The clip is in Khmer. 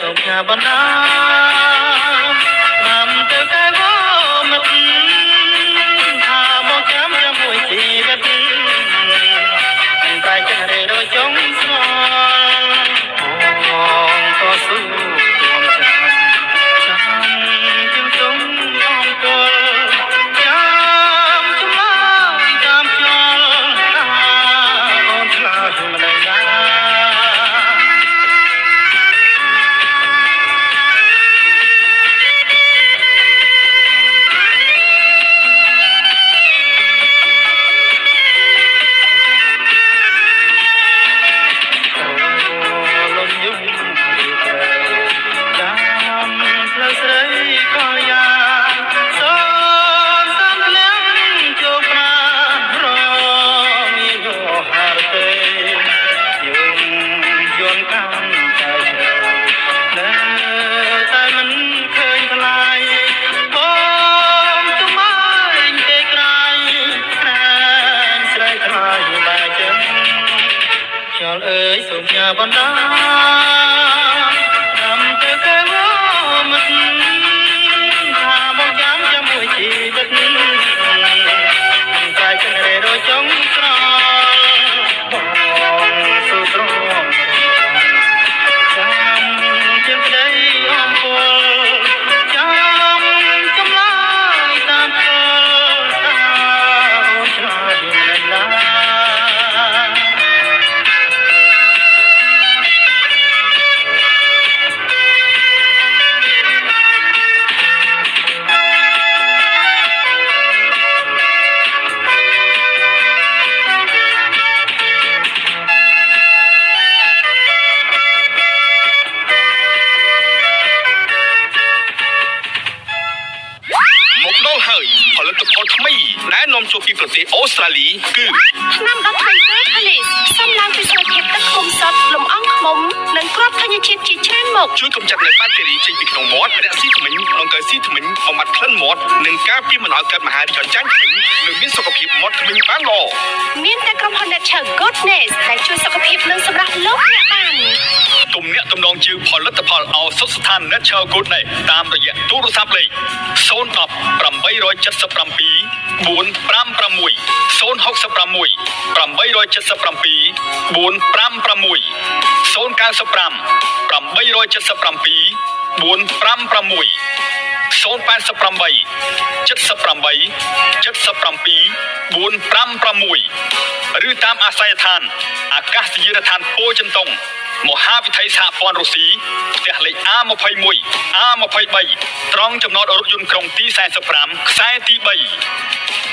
សូមផ្ញើបណ្ដាតាមទៅកែវមិត្តថាមកចាំចាំមួយជីវិតមិនប្រែចិត្តរេរចុងស្រល់បងតស៊ូជាំចាំចាំជាងទងអង្កលចាំចម្លើយតាមខ្យល់ថាអូនឆ្លើយមិនដឹងណា លំយំរីត្រូវតាមផ្លូវស្រីក៏យ៉ាងសូមសំភ្លៀងជួបប្រារងយោហារទេយំយន់កាន់តែជ្រៅនៅតែមិនឃើញថ្លៃបងទុំឯងគេក្រៃក្រែងស្រីថ្លៃបែចឹង ខ្យល់អើយសូមញ៉ាបណ្ដាតាមទៅកែវមិត្តថាបងចាំចាំមួយជីវិតមិនប្រែចិនរេរចុងក្របងស៊ូត្រងចាំជាងក្តីអំពលចាំចម្លើយតាមពលតាអូនឆ្លើយមិនឡា មកដល់ហើយផលិតផលថ្មីដែលនាំចូលពីប្រទេសអូស្ត្រាលីគឺ ថ្នាំដុសធ្មេញព្រៃផាលីសផ្សំឡើងពីស្លឹកធាតុទឹកឃ្មុំសុទ្ធលំអងឃ្មុំនិងគ្រាប់ធញ្ញជាតិជាច្រើនមុខ ជួយកម្ចាត់នៅបាក់តេរីចេញពីក្នុងមាត់រាក់ស៊ីធ្មេញដង្កូវស៊ីធ្មេញបំបត្តិក្លិនមាត់និងការពារមិនឲ្យកើតមហារីកអញ្ចាញធ្មេញនិងមានសុខភាពមាត់ធ្មេញបានល្អ មានតែក្រុមហ៊ុន Nature Goodness ដែលជួយសុខភាពនិងសម្រស់លោកអ្នកបាន ទំនាក់ទំនងជាផលិតផលឱសថស្ថាន Nature Goodness តាមរយៈទូរស័ព្ទលេខ010 877 456 066 877 456 095 877 456 088 78 77 456ឬតាមអាសយដ្ឋានអាកាសយានដ្ឋានពោធិ៍ចិនតុងមហាវិថីសហព័ន្ធរុស្ស៊ីផ្ទះលេខ A21 A23 ត្រង់ចំណតរថយន្តក្រុងទី45ខ្សែទី3។